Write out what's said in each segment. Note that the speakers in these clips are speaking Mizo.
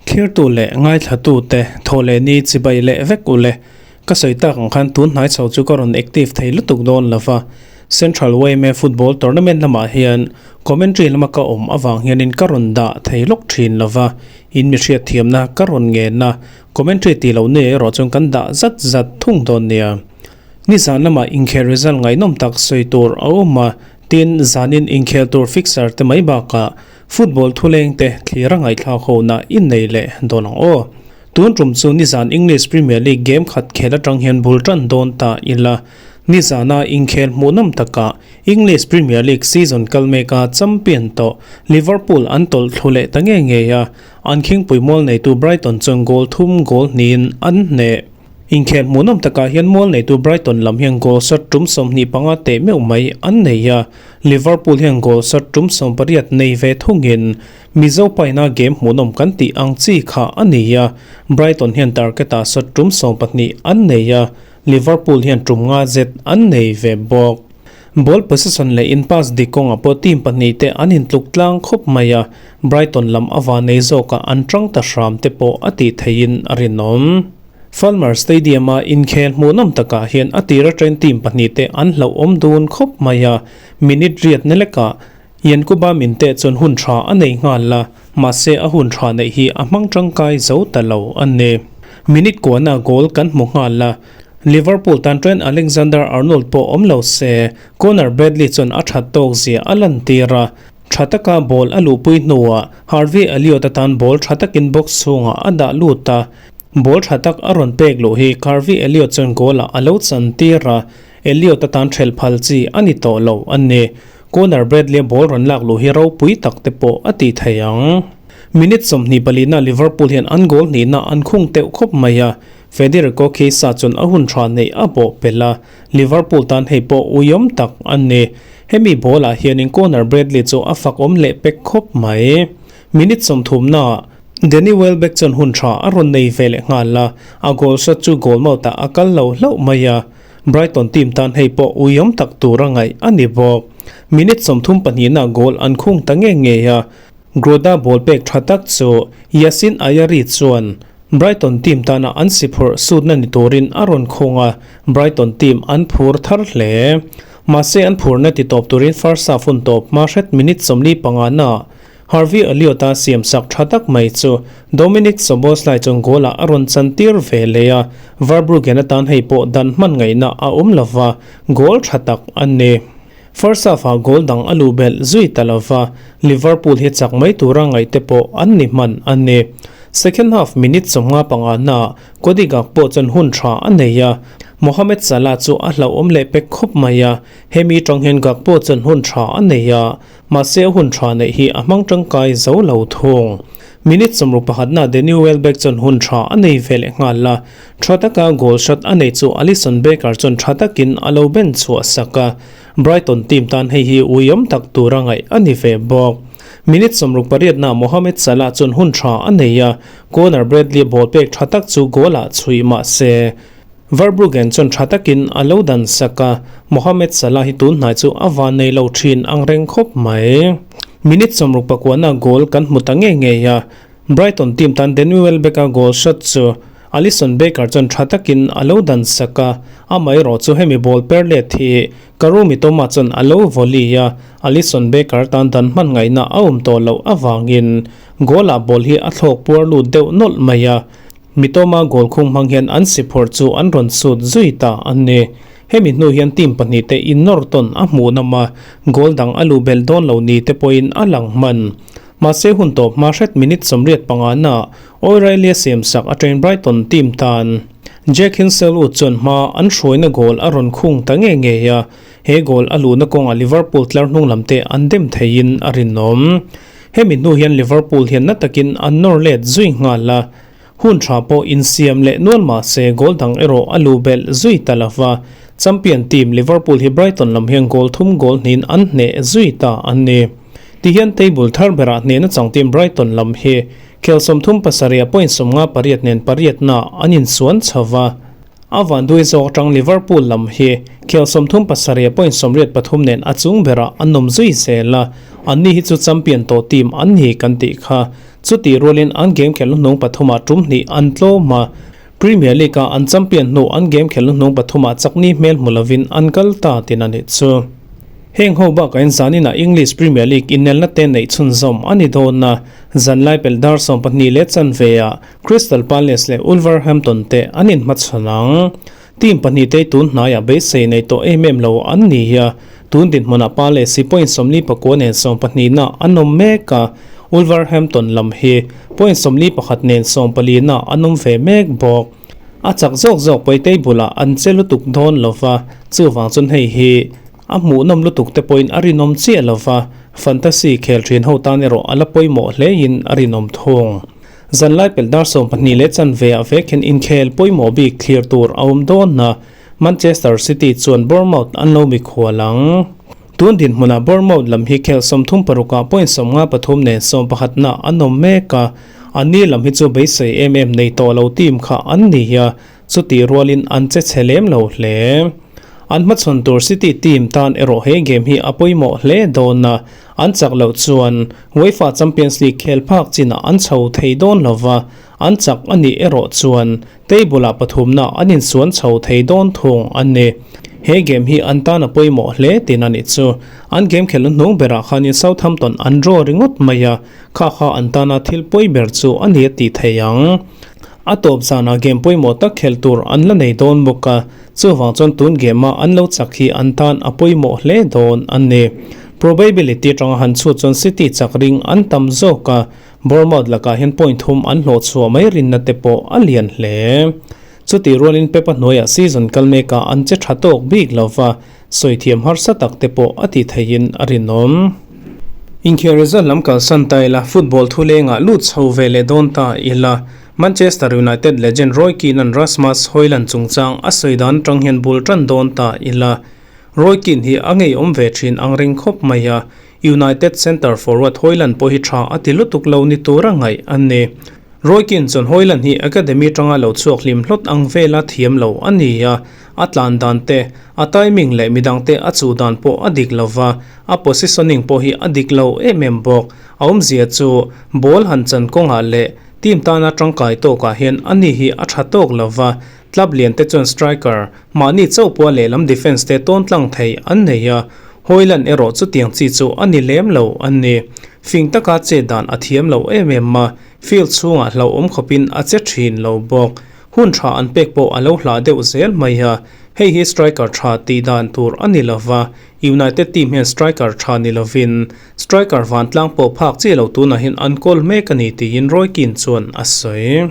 Thirtu leh ngaithlatute thaw leh ni chibai leh vek u le. Ka sawi tak ang khan tun hnai chho chu ka rawn active thei lutuk dawn lo va. Central YMA Football Tournament lamah hian commentary lama ka awm avang hianin ka rawn dah thei lawk thin lo va. In mi hriatthiamna ka rawn ngen a, commentary tih loh nei erawh chuan kan dah zat zat thung dawn nia. Nizan lamah inkhel result ngaihnawm tak sawi tur a awm a, tin zanin inkhel tur fixer te mai bakah Football thuleng te thlir a ngaihthlak ho na i nei leh dawn ang aw. Tun tum chu nizan English Premier League game khat khel atang hian bul tan dawn ta ila. Nizana inkhel hmuhnawm takah English Premier League season kal meka champion tawh Liverpool an tawlh thlu leh ta nge ngei a, an khingpui mual neitu Brighton chuan goal thum goal hnihin an hneh. Inkhel hmuhnawm takah hian mual neitu Brighton lam hian goal shot tum 25 teh meuh mai an nei a, Liverpool hian goal shot tum 18 nei ve thungin Mizo paina game hmuhnawm kan tih ang chi kha a ni a, Brighton hian target-ah shot tum 12 an nei a, Liverpool hian tum nga zet an nei ve bawk. Ball possession leh in pass dik kawngah pawh team pahnihte an intluk tlang khawp mai a, Brighton lam a van nei zawkah an tang ta hram te pawh a tih theihin a rinawm. Falmer Stadium-a inkhel hmuhnawm takah hian a tir atangin team pahnihte an hlauhawm dun khawp mai a, minute riat na lekah Yankuba Minteh chuan hun tha a nei nghal a, mahse a hun tha neih hi a hmang tangkai zo ta lo a ni. Minute kuana goal kan hmu nghal a, Liverpool tan Trent Alexander-Arnold pawh awm lo se, Conor Bradley chuan a that tawk zia a lantir a, tha taka ball a luhpui hnuah Harvey Elliott atan ball tha takin box chhungah a dah lut a, Ball tha tak a rawn pek luh hi Harvey Elliott chuan goal ah a lo chan tir a, Elliott atan ṭhelh phal chi a ni tawh lo a ni. Conor Bradley-a ball rawn lak luh hi ropui tak te pawh a ti thei ang. Minute 24 na Liverpool hian an goal hnihna an khung teuh khawp mai a, Federico Chiesa chuan a hun tha neih a bawh pelh a, Liverpool tan hei pawh uiawm tak a ni. Hemi ball ah hianin Conor Bradley chu a fakawm leh pek khawp mai. Minute 30 na Danny Welbeck chuan hun tha a rawn nei ve leh nghal a, a goal shot chu goal mouth ah a kal lo hlauh mai a, Brighton team tan hei pawh uiawm tak tur a ngaih a ni bawk. Minute 32 na goal an khung ta nge nge a, Gruda ball pek tha tak chu Yasin Ayari chuan Brighton team tana an si phurh sutna ni turin a rawn khung a, Brighton team an phur thar hle. Mahse an phurna ti tawp turin first half hun tawp hma hret minute 45 na Harvey Elliott-a siamsak tha tak mai chu Dominik Szoboszlai chuan goal-ah a rawn chantir ve leh a, Verbruggen atan hei pawh dan hman ngaihna a awm lo va, goal tha tak a ni. First half-ah goal dang a luh belh zui ta lo va, Liverpool hi chak mai tura ngaihte pawh an ni hman a ni. Second half minute 55 naah Cody Gakpo chuan hun tha a nei a, Mohamed Salah chu a hlauhawm leh pek khawp mai a, hemi tang hian Gakpo chuan hun tha a nei a, Mahse a hun tha neih hi a hmang tangkai zo lo thung. Minute 61 na Danny Welbeck chuan hun tha a nei ve leh nghal a, tha taka goal shot a nei chu Alisson Becker chuan tha takin a lo ben chhuah sak a, Brighton team tan hei hi uiawm tak tura ngaih a ni ve bawk. Minute 68 na Mohamed Salah chuan hun tha a nei a, Conor Bradley ball pek tha tak chu goal ah chhuih mahse Verbruggen chuan tha takin a lo dan sak a, Mohamed Salah hi tun hnai chu a van nei lo thin ang reng khawp mai. Minute 69 goal kan hmu ta ngei ngei a, Brighton team tan Danny Welbeck-a goal shot chu Alisson Becker chuan tha takin a lo dan sak a, amaherawh chu hemi ball per let hi Karu Mitoma chuan a lo volley a, Alisson Becker tan dan hman ngaihna a awm tawh loh avangin goal-ah ball hi a thlawk puar lut deuh nawlh mai a. Mitoma goal khung hmang hian an si phawrh chu an rawn sut zui ta a ni. Hemi hnu hian team pahnihte in nawr tawn a hmuh nawm a, goal dang a luh belh dawn lo ni te pawhin a lang hman. Mahse hun tawp hma hret minute 85 na O'Reilly-a siam sak atangin Brighton team tan Jack Hinshelwood chuan hma an hruaina goal a rawn khung ta nge ngei a, he goal a luhna kawngah Liverpool tlar hnung lam te an dem theiin a rinawm. Hemi hnu hian Liverpool hian na takin an nawr let zui nghal a, hun tha pawh insiam leh nual mah se goal dang erawh a luh belh zui ta lo va, champion team Liverpool hi Brighton lam hian goal thum goal hnihin an hneh zui ta a ni. Tihian table thar berah hnehna chang team Brighton lam hi khel 37 point 58 nen pariatna an insuan chho va. A vanduai zawk atang Liverpool lam hi khel 37 point 83 nen a chung berah an awm zui zel a, anni hi chu champion tawh team an ni kan tih kha. Chutih rualin an game khelh hnuhnung pathumah tum hnih an tlawm a, Premier League-a an champion hnu an game khelh hnuhnung pathumah chakni hmel hmu lovin an kal ta tin a nih chu. Heng ho bakah in zaninah English Premier League inelna te neih chhunzawm a ni dawn a, zanlai pelh dar 12 leh chanve-ah Crystal Palace leh Wolverhampton te an inhmachhawn ang. Team pahnih te tun hnaiah beisei nei tawh em em lo an ni a, tun dinhmunah Palace hi point 49 nen 12 na an awm mek a, Wolverhampton lam hi point 41 nen 14 na an awm ve mek bawk. A chak zawk zawk pawi table-ah an che lutuk dawn lo va, chuvang chuan hei hi a hmuhnawm lutuk te pawhin a rinawm chiah lo va, fantasy khel thin ho tan erawh a la pawimawh hlein a rinawm thung. Zanlai pelh dar 12 leh chanve ah vek hian inkhel pawimawh bik thlir tur a awm dawn a, Manchester City chuan Bournemouth an lo mikhual ang. Tun dinhmunah Bournemouth lam hi khel 36 ah point 53 nen 11 na an awm mek a, anni lam hi chu beisei em em nei tawh lo team kha an ni a, chutih rualin an che chhe lem lo hle. An hmachhawn tur City team tan erawh he game hi a pawimawh hle dawn a, an chak loh chuan UEFA Champions League khel phak chinah an chho thei dawn lo va, an chak a nih erawh chuan table-ah pathumna an insuan chho thei dawn thung a ni. He game hi an tan a pawimawh hle tin a nih chu. An game khelh hnung berah khanin Southampton an draw ringawt mai a, kha kha an tana thil pawi ber chu a ni a tih thei ang. A tawp zanah game pawimawh tak khelh tur an la nei dawn bawk a, chuvang chuan tun game-a an lo chak hi an tan a pawimawh hle dawn a ni. Probability atanga han chhut chuan City chak ring an tam zawk a, Bournemouth lakah hian point thum an hlawh chhuah mai rinna te pawh a lian hle. Chutih rualin Pep-a hnuaiah season kal mekah an che tha tawk bik lo va, sawi thiam harsa tak te pawh a ti theiin a rinawm. Inkhel result lam kalsan ta ila, football thu lengah lut chho ve leh dawn ta ila, Manchester United legend Roy Keane-a'n Rasmus Hojlund chungchang a sawi dan atang hian bul tan dawn ta ila. Roy Keane hi a ngeiawm ve thin ang ring khawp mai a, United centre forward Hojlund pawh hi tha a ti lutuk lo ni tura ngaih a ni. Roy Keane chuan Hojlund hi academy atanga lo chhuak hlim hlawt ang vela thiam lo a ni a, a tlan dan te, a timing leh midang te a chuh dan pawh a dik lo va, a positioning pawh hi a dik lo em em bawk. A awmzia chu ball han chan kawngah leh team tana tangkai tawkah hian ani hi a tha tawk lo va, club lian te chuan striker mahni chauh pawha lehlam defence te tawn tlang thei an nei a, Hojlund erawh chutiang chi chu a ni lem lo a ni. Fing taka chet dan a thiam lo em em a, field chhungah hlauhawm khawpin a che thin lo bawk. Hun tha an pek pawh a lo hlah deuh zel mai a, hei hi striker tha tih dan tur a ni lo va, United team hian striker tha ni lovin striker vantlang pawh phak chiah lo tunah hian an kawl mek a ni tiin Roy Keane chuan a sawi.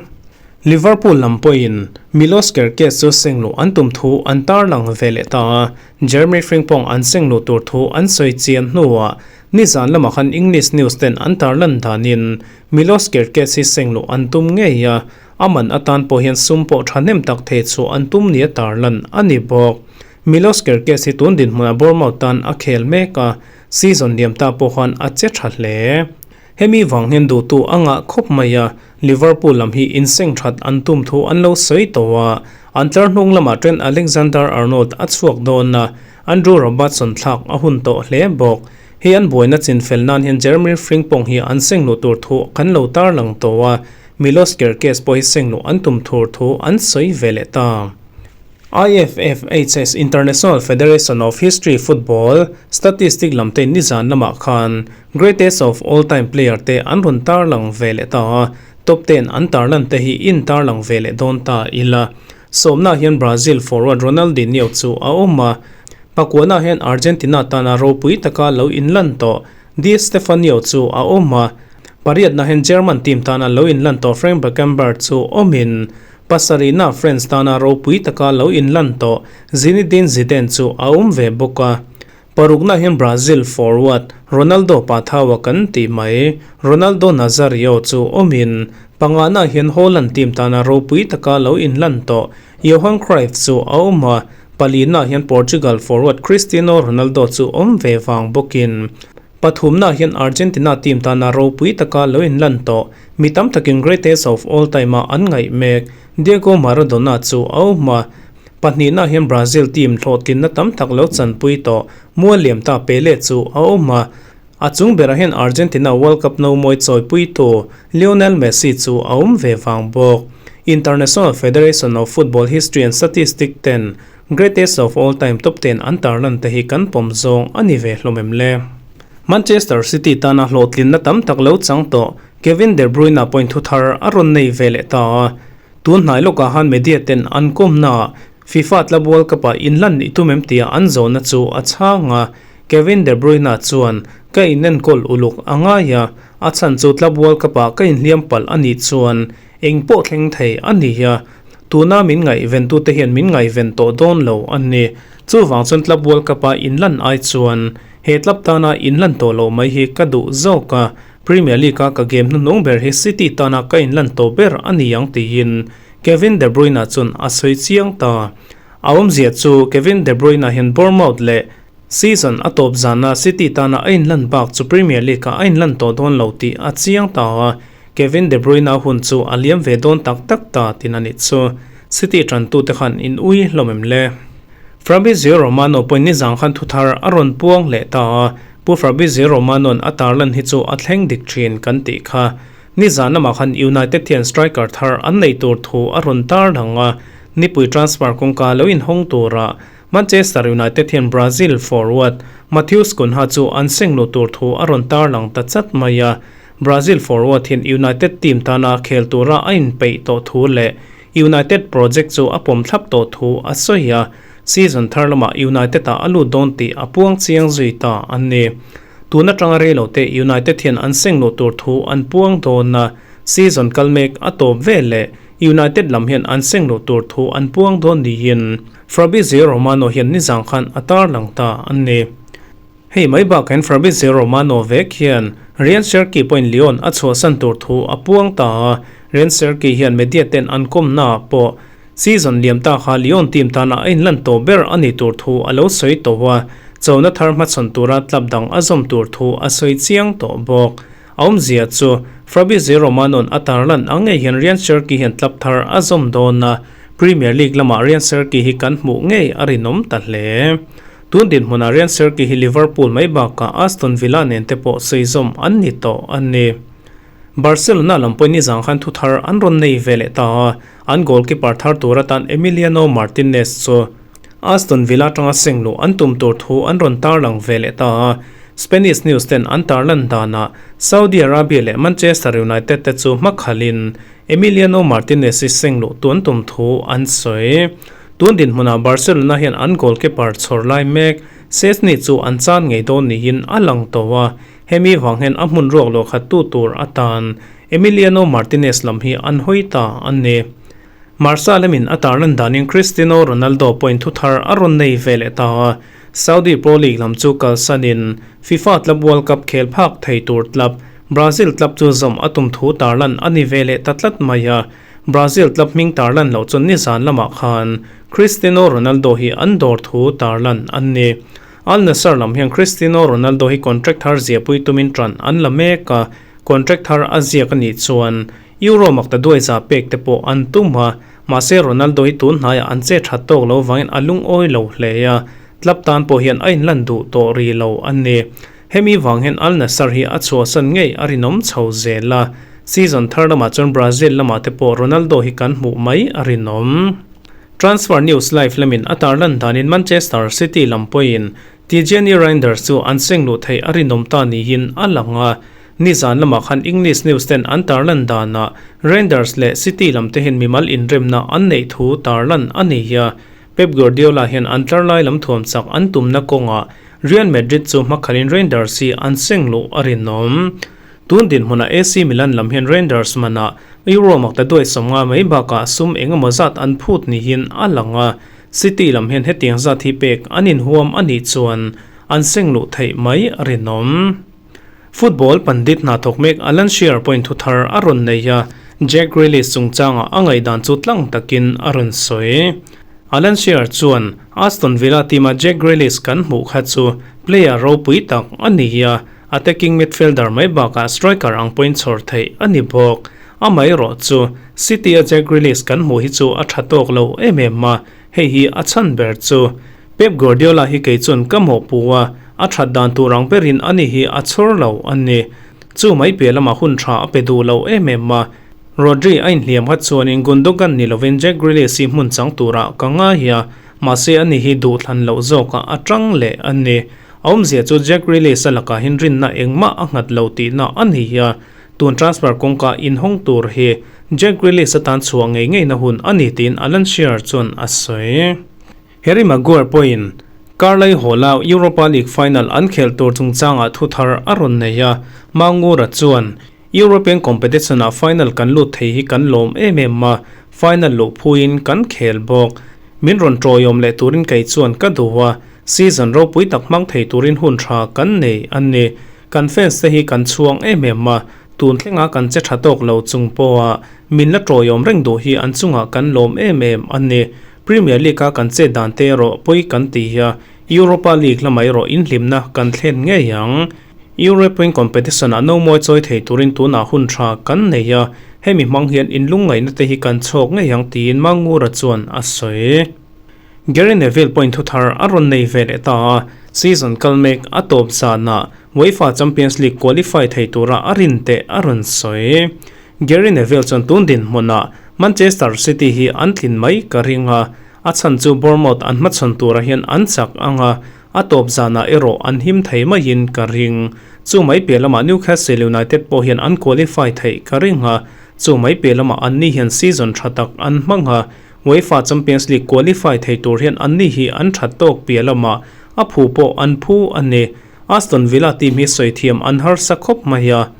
Liverpool lam pawhin Milos Kerkez chu sengluh an tum thu an tarlang ve leh ta a, Jeremy Frimpong an sengluh tur thu an sawi chian hnuah nizan lamah khan English news ten an tarlan danin Milos Kerkez hi sengluh an tum ngei a, a man atan pawh hian sum pawh thahnem tak thei chhuah an tum nia tarlan a ni bawk. Milos Kerkez hi tun dinhmunah Bournemouth tan a khel mek a, season liam ta pawh khan a che tha hle. Hemi vang hian duhtu a ngah khawp mai a, Liverpool lam hi inseng that an tum thu an lo sawi tawh a, an tlar hnung lamah Trent Alexander-Arnold a chhuak dawn a, Andrew Robertson thlak a hun tawh hle bawk. Hei an buaina chinfel nan hian Jeremy Frimpong hi an seng luh tur thu kan lo tarlang tawh a, Milos Kerkez pawh hi seng luh an tum thur thu an sawi ve leh ta. IFFHS, International Federation of History Football, statistic lam te nizan lamah khan Greatest of All Time player te an rawn tarlang ve leh ta a, top ten an tarlan te hi in tarlang ve leh dawn ta ila. Sawmna hian Brazil forward Ronaldinho chu a awm a, pakuana hian Argentina tana ropui taka lo inlan tawh Di Stefano chu a awm a, pariatna hian German team tana lo inlan tawh Frank Beckenbauer chu awmin pasarihna France tana ropui taka lo inlan tawh Zinedine Zidane chu a awm ve bawk a. Parukna hian Brazil forward Ronaldo Pathawa kan tih mai Ronaldo Nazario chu awmin pangana hian Holland team tana ropui taka lo inlan tawh Johan Cruyff chu a awm a, palina hian Portugal forward Cristiano Ronaldo chu awm ve vang bawkin pathumna hian Argentina team tana ropui taka lo inlan tawh mi tam takin greatest of all time-a an ngaih mek Diego Maradona chu a awm a. Pahnihnaah hian Brazil team hlawhtlinna tam tak lo chanpui tawh mual liam ta Pele chu a awm a. A chung berah hian Argentina World Cup nomawi chawipuitu Lionel Messi chu a awm ve vang bawk. International Federation of Football History and Statistics ten Greatest of All Time top ten an tarlan te hi kan pawm zawng a ni ve hlawm em le? Manchester City tana hlawhtlinna tam tak lo chang tawh Kevin De Bruyne pawhin thu thar a rawn nei ve leh ta a. Tun hnai lawkah han media ten an kawmnaah FIFA Club World Cup-ah inlan nih tum em tia an zawhna chu a chhang a. Kevin De Bruyne chuan, Ka inenkawl uluk a ngai a, a chhan chu Club World Cup-ah ka inhliam palh a nih chuan eng pawh thleng thei a ni a, tuna min ngaihventute hian min ngaihven tawh dawn lo a ni. Chuvang chuan Club World Cup-a inlan ai chuan he club tana inlan tawh loh mai hi ka duh zawk a, Premier League-a ka game hnuhnung ber hi City tana ka inlan tawh ber a ni ang tiin Kevin De Bruyne chuan a sawi chiang ta. A awmzia chu Kevin De Bruyne hian Bournemouth leh season a tawp zana City tana a inlan bak chu Premier League-ah a inlan tawh dawn lo tih a chiang ta a, Kevin De Bruyne hun chu a liam ve dawn tak tak ta tin a nih chu. City tantute khan in ui hlawm em le? Fabrizio Romano pawhin nizang khan thuthar a rawn puang leh ta a, Pu Fabrizio Romano'n a tarlan hi chu a thleng dik thin kan tih kha. Nizan lamah khan United hian striker thar an nei tur thu a rawn tarlang a, nipui transfer kawngka lo inhawng tura Manchester United hian Brazil forward Matheus Cunha chu an seng luh tur thu a rawn tarlang ta chat mai a, Brazil forward hian United team tana khel tura a inpeih tawh thu leh United project chu a pawm thlap tawh thu a sawi a, season thar lamah United-ah a lut dawn tih a puang chiang zui ta a ni. Tun atanga rei lo te United hian an seng luh tur thu an puang dawn a, season kal mek a tawp vel leh United lam hian an seng luh tur thu an puang dawn niin Fabrizio Romano hian nizang khan a tarlang ta a ni. Hei mai bakah hian Fabrizio Romano vek hian Ryan Cherki pawhin Lyon a chhuahsan tur thu a puang ta a, Ryan Cherki hian media ten an kawmnaah pawh season liam ta kha Lyon team tana a inlan tawh ber a ni tur thu a lo sawi tawh a, chona thar hmachhawn tura club dang a zawm tur thu a sawi chiang tawh bawk. A awmzia chu Fabrizio Romano'n a tarlan ang ngei hian Ryan Cherki hian club thar a zawm dawn a, Premier League lamah Ryan Cherki hi kan hmuh ngei a rinawm ta hle. Tun dinhmunah Ryan Cherki hi Liverpool mai bakah Aston Villa nen te pawh sawi zawm an ni tawh a ni. Barcelona lam pawhin nizang khan thu thar an rawn nei ve leh ta a, an goalkeeper thar tur atan Emiliano Martinez chu Aston Villa atanga seng luh an tum tur thu an rawn tarlang ve leh ta a. Spanish news ten an tarlan danah Saudi Arabia leh Manchester United te chu hmakhalhin Emiliano Martinez hi seng luh tun tum thu an sawi. Tun dinhmunah Barcelona hian an goalkeeper chhawr lai mek Szczesny chu an chan ngei dawn niin a lang tawh a, hemi vang hian a hmun ruak luah khat tu tur atan Emiliano Martinez lam hi an hawi ta a ni. Marca lamin a tarlan danin Cristiano Ronaldo pawhin thu thar a rawn nei ve leh ta a, Saudi Pro League lam chu kalsanin FIFA Club World Cup khel phak thei tur club Brazil club chu zawm a tum thu tarlan a ni ve leh ta tlat mai a, Brazil club hming tarlan loh chuan nizan lamah khan Cristiano Ronaldo hi an dawr thu tarlan an ni. Al Nassr lam hian Cristiano Ronaldo hi contract thar ziahpui tumin tan an la mek a, contract thar a ziak a nih chuan Euro makta duai za pek te pawh an tum a, mahse Ronaldo hi tun hnaiah an che that tawk lo vangin a lungawi lo hle a, club tan pawh hian a inlan duh tawh rih lo a ni. Hemi vang hian Al Nassr hi a chhuahsan ngei a rinawm chho zel a, season thar lamah chuan Brazil lamah te pawh Ronaldo hi kan hmuh mai a rinawm. Transfer News Live lamin a tarlan danin Manchester City lam pawhin Tijjani Reijnders chu an seng luh theih a rinawm ta niin a lang a, Nizan lamah khan English news ten an tarlan danah Rangers leh City lam te hian mimal inremna an neih thu tarlan a ni a. Pep Guardiola hian an tlar lai lam thuam chak an tumna kawngah Real Madrid chu hmakhalin Rangers hi an seng luh a rinawm. Tun dinhmunah AC Milan lam hian Rangers manah Euro makta duai 50 mai bakah sum eng emaw zat an phut niin a lang a. City lam hian hetiang zat hi pek an inhuam a nih chuan an seng luh theih mai a rinawm. Football pandit hna thawk mek Alan Shearer pawhin thu thar a rawn nei a, Jack Grealish chungchangah a ngaihdan chu tlang takin a rawn sawi. Alan Shearer chuan, Aston Villa team-a Jack Grealish kan hmuh kha chu player ropui tak a ni a, attacking midfielder mai bakah striker ang pawhin chhawr theih a ni bawk. Amaherawhchu, City-a Jack Grealish kan hmuh hi chu a tha tawk lo em em a. Hei hi a chhan ber chu Pep Guardiola hi kei chuan ka mawhpuh a, a that dan tur ang berin ani hi a chhawr lo a ni. Chu mai piah lamah hun tha a pe duh lo em em a. Rodri a inhliam kha chuanin Gundogan ni lovin Jack Grealish hi hmun chang turah ka ngai a, mahse ani hi duhthlan loh zawkah a tang leh a ni. A awmzia chu Jack Grealish a lakah hian rinna engmah a nghat lo tihna a ni a, tun transfer kawngka inhawng tur hi Jack Grealish atan chhuah ngei ngeina hun a ni tiin Alan Shearer chuan a sawi. Harry Maguire pawhin Carlisle Hall-a Europa League final an khelh tur chungchangah thu thar a rawn nei a, Mangura chuan, European competition-ah final kan lut thei hi kan lawm em em a, final luh phuiin kan khel bawk. Min rawn tawiawm leh turin kei chuan ka duh a, season ropui tak hmang thei turin hun tha kan nei a ni. Kan fans te hi kan chhuang em em a, tun thlenga kan che tha tawk lo chung pawha min la tawiawm reng duh hi an chungah kan lawm em em a ni. Premier League-a kan chet dan te erawh pawi kan ti a, Europa League lamah erawh inhlimna kan thlen ngei ang. European competition-ah no mawi chawi thei turin tunah hun tha kan nei a, hemi hmang hian inlungngaihna te hi kan chhawk ngei ang tiin Mangura chuan a sawi. Gary Neville pawhin thuthar a rawn nei ve leh ta a, season kal mek a tawp zanah UEFA Champions League qualify thei tura a rin teh a rawn sawi. Gary Neville chuan tun dinhmunah Manchester City hi an tlin mai ka ring a, a chhan chu Bournemouth an hmachhawn turah hian an chak ang a, A tawp zanah erawh an him thei maiin ka ring. Chu mai piah lamah Newcastle United pawh hian an qualify theih ka ring a, chu mai piah lamah anni hian season tha tak an hmang a, UEFA Champions League qualify thei tur hian anni hi an tha tawk piah lamah a phu pawh an phu a ni. Aston Villa team hi sawi thiam an harsa khawp mai a,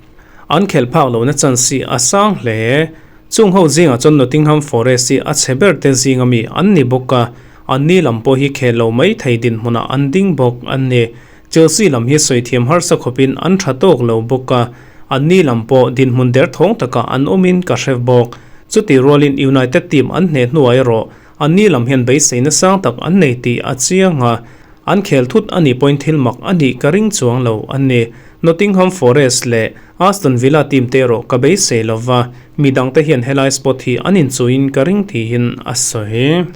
an khelh phak lohna chance hi a sang hle. Chung ho zingah chuan Nottingham Forest hi a chhe ber te zinga mi an ni bawk a, anni lam pawh hi khel lo mai thei dinhmunah an ding bawk a ni. Chelsea lam hi sawi thiam harsa khawpin an tha tawk lo bawk a, anni lam pawh dinhmun derthawng takah an awmin ka hre bawk. Chutih rualin United team an hneh hnuai erawh anni lam hian beiseina sang tak an nei tih a chiang a, An khel thut a nih pawhin thil mak a nih ka ring chuang lo a ni. Nottingham Forest leh Aston Villa team te erawh ka beisei lo va, mi dangte hian helai spot hi an inchuhin ka ring tiin a sawi.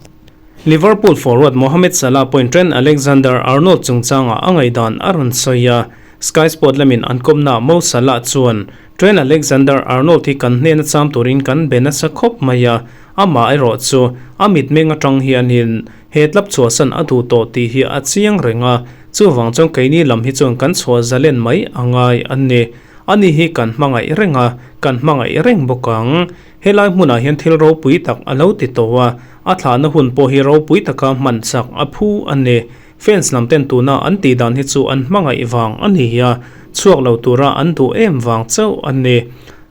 Liverpool forward Mohamed Salah pawhin Trent Alexander-Arnold chungchangah a ngaihdan a rawn sawi a, Sky Sport lamin an kawmnaah Mo Salah chuan, Trent Alexander-Arnold hi kan hnena cham turin kan be nasa khawp mai a, amah erawh chu a mitmeng atang hianin He tlap chhuahsan a duh tawh tih hi a chiang reng a, chuvang chuan keini lam hi chuan kan chhuah zalen mai a ngai a ni. Ani hi kan hmangaih reng a, kan hmangaih reng bawk ang. Helai hmunah hian thil ropui tak a lo ti tawh a, a thlahna hun pawh hi ropui taka hman chak a phu a ni. Fans lam ten tuna an tih dan hi chu an hmangaih vang a ni a, chhuak lo tura an duh em vang chauh a ni.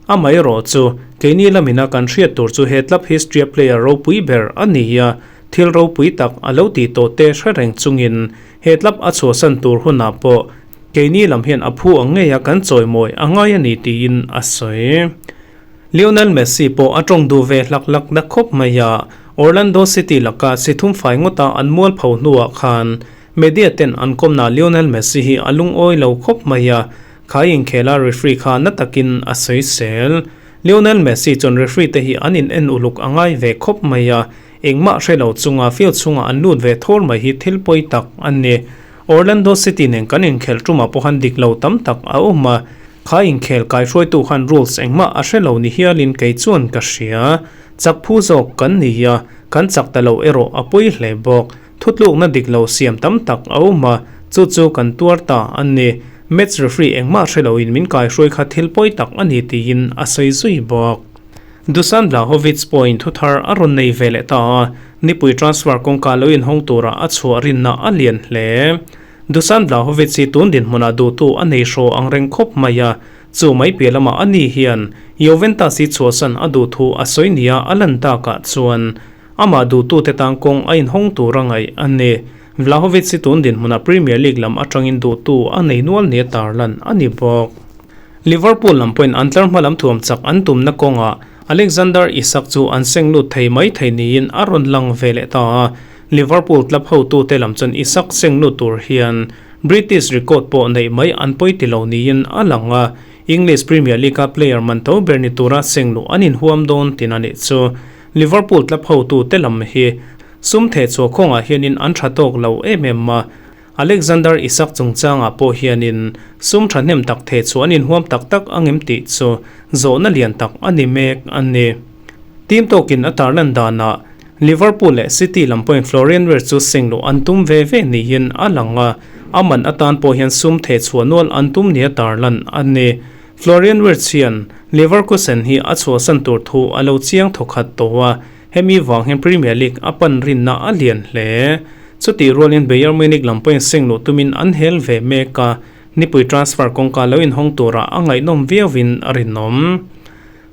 Amaherawh chu, keini lamina kan hriat tur chu he tlap history-a player ropui ber a ni a, Thil ropui tak a lo tih tawh te hre reng chungin he tlap a chhuahsan tur hunah pawh keini lam hian a phu ang ngei a kan chawimawi a ngai a ni tiin a sawi. Lionel Messi pawh a tawng duh ve hlak hlak na khawp mai a, Orlando City laka si thum fai ngawta an mualpho hnuah khan media ten an kawmna Lionel Messi hi a lungawi lo khawp mai a, khai inkhela referee kha na takin a sawisel. Lionel Messi chuan referee te hi an in en uluk a ngai ve khawp mai a, Engmah hre lo chunga field chhungah an lut ve thawr mai hi thil pawi tak a ni. Orlando City nen kan inkhelh tumah pawh han dik lo tam tak a awm a, kha inkhel kaihruaitu khan rules engmah a hre lo ni hialin kei chuan ka hria. Chak phu zawk kan ni a, kan chak ta lo erawh a pawi hle bawk. Thutlukna dik lo siam tam tak a awm a, chu chu kan tuar ta a ni. Match referee engmah hre loin min kaihruai kha thil pawi tak a ni tiin a sawi zui bawk. Dusan Vlahovic pawhin thuthar a rawn nei ve leh ta a, nipui transfer kawngka lo inhawng tura a chhuah rinna a lian hle. Dusan Vlahovic hi tun dinhmunah duhtu a nei hraw ang reng khawp mai a, chu mai piah lamah ani hian Juventus hi chhuahsan a duh thu a sawi nia a lan takah chuan amah duhtute tan kawng a inhawng tura ngaih a ni. Vlahovic hi tun dinhmunah Premier League lam atangin duhtu a nei nual nia tarlan a ni bawk. Liverpool lam pawhin an tlar hma lam thuam chak an tumna kawngah Alexander Isak chu an seng lut thei mai thei niin a rawn lang ve leh ta a. Liverpool club hotute lam chuan Isak seng lut tur hian British record pawh neih mai an pawi ti lo niin a lang a, English Premier League-a player man to ber ni tura seng luh an inhuam dawn tin a nih chu. Liverpool club hotute lam hi. Sum theh chhuah kawngah hianin an tha tawk lo em em a, Alexander Isak chungchangah pawh hianin sum thahnem tak theh chhuah an inhuam tak tak angem tih chu zawhna lian tak a ni mek a ni. Team tawkin a tarlan danah Liverpool leh City lam pawhin Florian Wirtz chu seng luh an tum ve ve niin a lang a, a man atan pawh hian sum theh chhuah nual an tum nia tarlan a ni. Florian Wirtz hian Leverkusen hi a chhuahsan tur thu a lo chiang thawkhat tawh a, Hemi vang hian Premier League a pan rinna a lian hle. Chutih rualin Bayern Munich lam pawhin seng luh tumin an hel ve mek a, nipui transfer kawngka lo inhawng turah a ngaihnawm viauin a rinawm.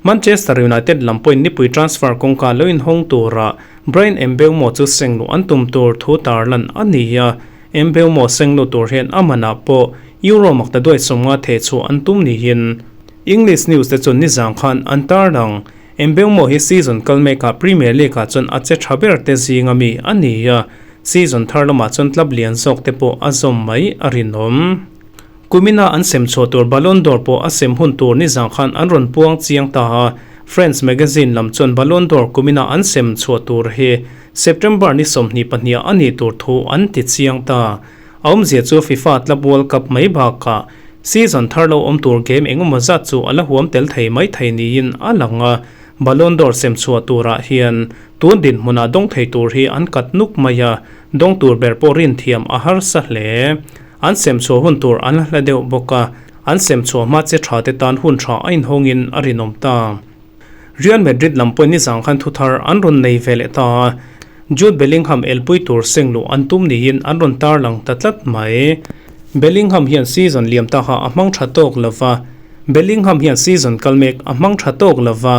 Manchester United lam pawhin nipui transfer kawngka lo inhawng turah Bryan Mbeumo chu seng luh an tum tur thu tarlan a ni a, Mbeumo seng luh tur hian a manah pawh Euro makta duai 50 thehchhuah an tum niin English news te chuan nizang khan an tarlang. Mbeumo hi season kal mekah Premier League-ah chuan a che tha ber te zinga mi a ni a, season thar lamah chuan club lian zawk te pawh a zawm mai a rinawm. Kumina an sem chhuah tur Ballon d'Or pawh a sem hun tur nizang khan an rawn puang chiang ta a, French magazine lam chuan Ballon d'Or kumina an sem chhuah tur hi September ni 22 ah a nih tur thu an ti chiang ta. A awmzia chu FIFA Club World Cup mai bakah season thar lo awm tur game engemaw zat chu a la huam tel thei mai thei niin a lang a, Ballon d'Or sem chhuah turah hian tun dinhmunah dawng thei tur hi an kat nuk mai a, dawng tur ber pawh rinthiam a harsa hle. An sem chhuah hun tur an la hla deuh bawk a, an sem chhuah hma che tha te tan hun tha a inhawngin a rinawm ta. Real Madrid lam pawhin nizang khan thuthar an rawn nei ve leh ta a, Jude Bellingham elpui tur seng luh an tum niin an rawn tarlang ta tlat mai. Bellingham hian season liam taha a hmang tha tawk lo va, Bellingham hian season kal mek a hmang tha tawk lo va,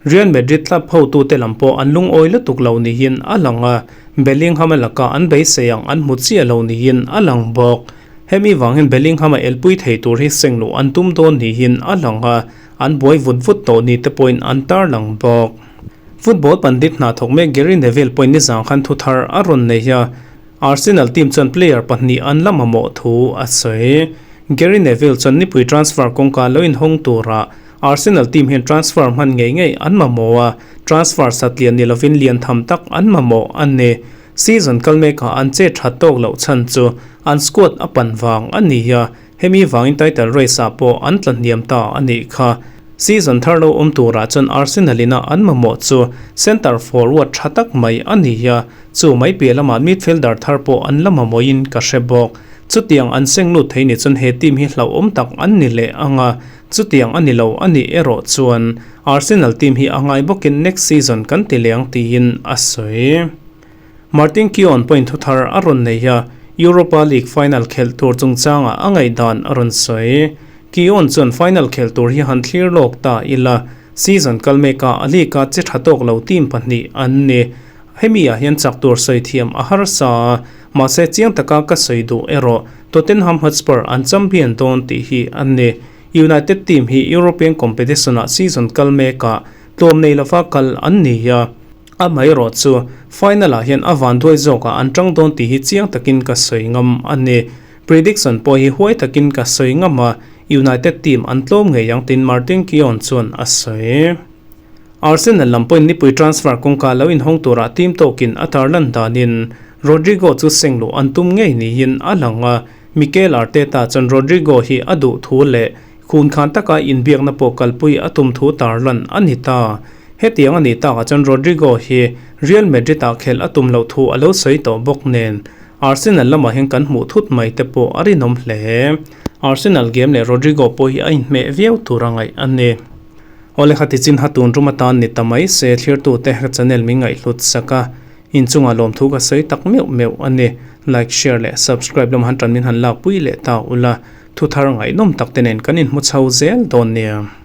Real Madrid club hotute lam pawh an lungawi lutuk lo niin a lang a, Bellingham-a laka an beisei ang an hmu chiah lo niin a lang bawk. Hemi vang hian Bellingham-a elpui thei tur hi seng luh an tum dawn niin a lang a, An buai vut vut tawh ni te pawhin an tarlang bawk. Football pandit hna thawk mek Gary Neville pawhin nizang khan thu thar a rawn nei a, Arsenal team chuan player pahnih an la mamawh thu a sawi. Gary Neville chuan nipui transfer kawngka lo inhawng turah Arsenal team hian transfer hman ngei ngei an mamawh a, transfer satlian ni lovin lian tham tak an mamawh a ni. Season kal mekah an che that tawk loh chhan chu an squad a pan vang a ni a, Hemi vangin title race ah pawh an tla hniam ta a nih kha. Season thar lo awm turah chuan Arsenal ina an mamawh chu centre forward tha tak mai a ni a, chu mai piah lamah midfielder thar pawh an la mamawhin ka hre bawk. Chutiang an seng lut thei ni chuan he team hi hlauhawm tak an ni leh ang a, chutiang a ni lo a nih erawh chuan Arsenal team hi a ngai bawkin next season kan ti leh ang tiin a sawi. Martin Keown pawhin thuthar a rawn nei a, Europa League final khelh tur chungchangah a ngaihdan a rawn sawi. Keown chuan final khelh tur hi han thlir lawk ta ila, season kal mekah a league-a che tha tawk lo team pahnih an ni. Hemi ah hian chak tur sawi thiam a harsa a, mahse chiang taka ka sawi duh erawh Tottenham Hotspur an champion dawn tih hi a ni. United team hi European competition-ah season kal mekah tlawm nei lova kal an ni a. Amaherawh chu final ah hian a vanduai zawkah an tang dawn tih hi chiang takin ka sawi ngam a ni. Prediction pawh hi huai takin ka sawi ngam a, United team an tlawm ngei ang tiin Martin Keown chuan a sawi. Arsenal lam pawhin nipui transfer kawngka lo inhawng turah team tawkin a tarlan danin Rodrigo chu seng luh an tum ngei niin a lang a, Mikel Arteta chuan Rodrigo hi a duh thu leh Khun khan taka inbiakna pawh kalpui a tum thu tarlan a ni ta. Hetiang a nih takah chuan Rodrigo hi Real Madrid-ah khelh a tum loh thu a lo sawi tawh bawk nen, Arsenal lamah hian kan hmuh thut mai te pawh a rinawm hle. Arsenal game leh Rodrigo pawh hi a inhmeh viau tur a ngaih a ni. Awle kha tichin ha tun rum atan ni ta mai se thlirtute ka channel min ngaihhlut sak a, inchungah lawmthu ka sawi tak meuh meuh a ni. Like, share leh subscribe lamah han tan min han lakpui leh ta ula. Thuthar ngaihnawm tak te nen kan inhmu chho zel dawn nia.